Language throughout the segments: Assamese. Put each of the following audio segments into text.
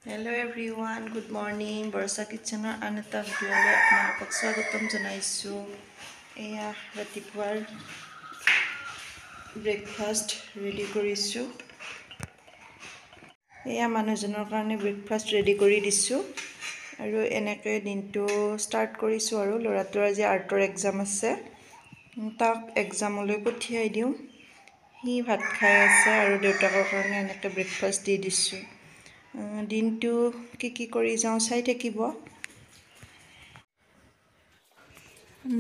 Hello everyone, good morning. Barsha কিটচেনৰ আন এটা ভিডিঅ'লৈ আপোনালোকক স্বাগতম জনাইছোঁ। এয়া ৰাতিপুৱাৰ ব্ৰেকফাষ্ট ৰেডি কৰিছোঁ। এয়া মানুহজনৰ কাৰণে ব্ৰেকফাষ্ট ৰেডি কৰি দিছোঁ আৰু এনেকৈ দিনটো ষ্টাৰ্ট কৰিছোঁ। আৰু ল'ৰাটোৰ আজি আৰ্টৰ এক্সাম আছে, তাক এক্সামলৈ পঠিয়াই দিওঁ। সি ভাত খাই আছে আৰু দেউতাকৰ কাৰণে এনেকৈ ব্ৰেকফাষ্ট দি দিছোঁ। দিনটো কি কি কৰি যাওঁ চাই থাকিব।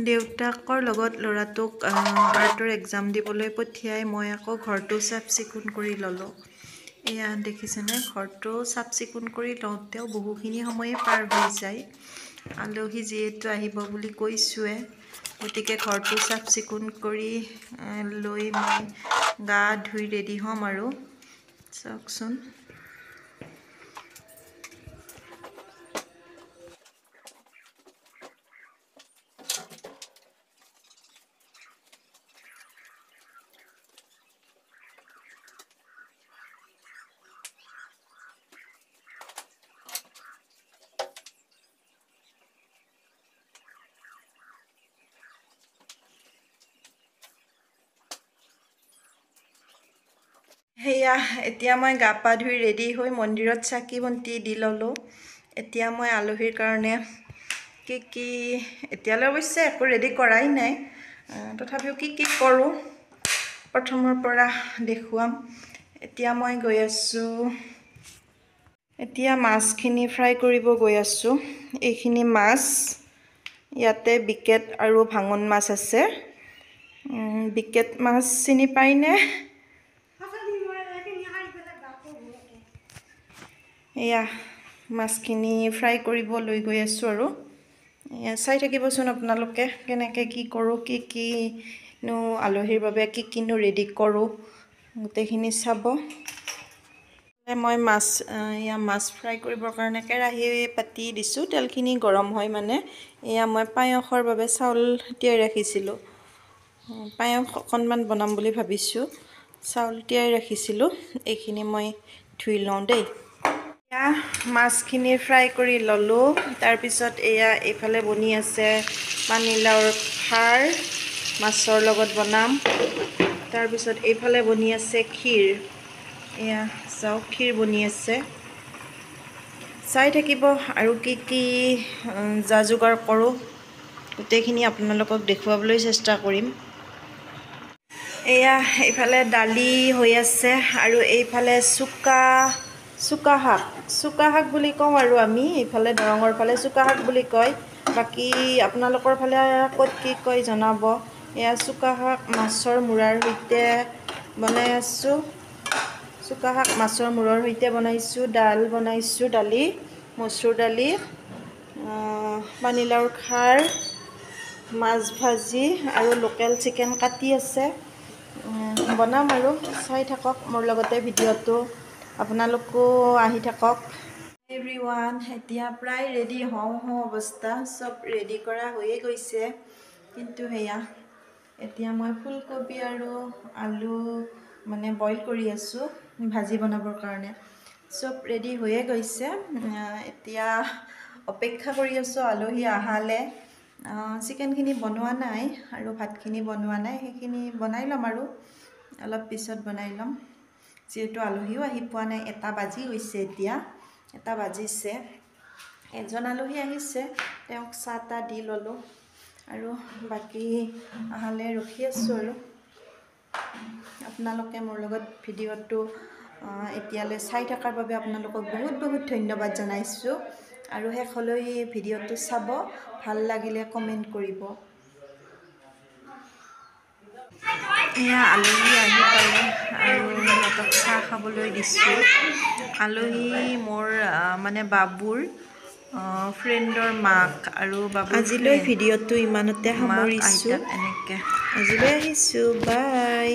দেউতাকৰ লগত ল'ৰাটোক আৰ্টৰ এক্সাম দিবলৈ পঠিয়াই মই আকৌ ঘৰটো চাফ চিকুণ কৰি ল'লোঁ। এয়া দেখিছেনে, ঘৰটো চাফ চিকুণ কৰি লওঁতেও বহুখিনি সময়ে পাৰ হৈ যায়। আলহী যিহেতু আহিব বুলি কৈছোঁৱে, গতিকে ঘৰটো চাফ চিকুণ কৰি লৈ মই গা ধুই ৰেডি হ'ম আৰু। চাওকচোন, সেয়া এতিয়া মই গা পা ধুই ৰেডি হৈ মন্দিৰত চাকি বন্তি দি ল'লোঁ। এতিয়া মই আলহীৰ কাৰণে কি কি, এতিয়ালৈ অৱশ্যে একো ৰেডি কৰাই নাই, তথাপিও কি কি কৰোঁ প্ৰথমৰ পৰা দেখুৱাম। এতিয়া মই গৈ আছোঁ, এতিয়া মাছখিনি ফ্ৰাই কৰিব গৈ আছোঁ। এইখিনি মাছ, ইয়াতে বিকেট আৰু ভাঙন মাছ আছে। বিকেট মাছ চিনি পায়নে? এয়া মাছখিনি ফ্ৰাই কৰিব লৈ গৈ আছোঁ আৰু। এয়া চাই থাকিবচোন আপোনালোকে কেনেকৈ কি কৰোঁ, কি কিনো আলহীৰ বাবে কি কিনো ৰেডি কৰোঁ, গোটেইখিনি চাব। মই মাছ, এয়া মাছ ফ্ৰাই কৰিবৰ কাৰণে কেৰাহী পাতি দিছোঁ। তেলখিনি গৰম হয় মানে এয়া মই পায়সৰ বাবে চাউল তিয়াই ৰাখিছিলোঁ। পায়স অকণমান বনাম বুলি ভাবিছোঁ, চাউল তিয়াই ৰাখিছিলোঁ। এইখিনি মই ধুই লওঁ দেই। এয়া মাছখিনি ফ্ৰাই কৰি ল'লোঁ। তাৰপিছত এয়া এইফালে বনি আছে পানীলাওৰ খাৰ, মাছৰ লগত বনাম। তাৰপিছত এইফালে বনি আছে ক্ষীৰ। এয়া চাওক, ক্ষীৰ বনি আছে। চাই থাকিব আৰু কি কি যা যোগাৰ কৰোঁ গোটেইখিনি আপোনালোকক দেখুৱাবলৈ চেষ্টা কৰিম। এয়া এইফালে দালি হৈ আছে আৰু এইফালে চুকা চুকা শাক, চুকা শাক বুলি কওঁ আৰু আমি এইফালে দৰঙৰ ফালে চুকা শাক বুলি কয়। বাকী আপোনালোকৰ ফালে ক'ত কি কয় জনাব। এয়া চুকা শাক মাছৰ মূৰাৰ সৈতে বনাই আছোঁ। চুকা শাক মাছৰ মূৰৰ সৈতে বনাইছোঁ। দাল বনাইছোঁ, দালি, মচুৰ দালি, পানীলাওৰ খাৰ, মাছ ভাজি আৰু লোকেল চিকেন কাটি আছে। বনাম আৰু চাই থাকক মোৰ লগতে ভিডিঅ'টো, আপোনালোকো আহি থাকক। এভৰিৱান, এতিয়া প্ৰায় ৰেডি হওঁ হওঁ অৱস্থা, চব ৰেডি কৰা হৈয়ে গৈছে। কিন্তু সেয়া এতিয়া মই ফুলকবি আৰু আলু মানে বইল কৰি আছোঁ ভাজি বনাবৰ কাৰণে। চব ৰেডি হৈয়ে গৈছে। এতিয়া অপেক্ষা কৰি আছোঁ আলহী আহালে। চিকেনখিনি বনোৱা নাই আৰু ভাতখিনি বনোৱা নাই, সেইখিনি বনাই ল'ম আৰু অলপ পিছত বনাই ল'ম। যিহেতু আলহীও আহি পোৱা নাই, 1টা বাজি গৈছে, এতিয়া 1টা বাজিছে। এজন আলহী আহিছে, তেওঁক চাহ তাহ দি ল'লোঁ আৰু বাকী আহালে ৰখি আছোঁ। আৰু আপোনালোকে মোৰ লগত ভিডিঅ'টো এতিয়ালৈ চাই থকাৰ বাবে আপোনালোকক বহুত বহুত ধন্যবাদ জনাইছোঁ। আৰু শেষলৈ ভিডিঅ'টো চাব, ভাল লাগিলে কমেণ্ট কৰিব। এয়া আলহী আহি পালে আৰু সিহঁতক চাহ খাবলৈ দিছোঁ। আলহী মোৰ মানে বাবুৰ ফ্ৰেণ্ডৰ মাক আৰু বাবুৰ। আজিলৈ ভিডিঅ'টো ইমানতে সামৰিছোঁ, এনেকৈ আজিলৈ আহিছোঁ, বাই।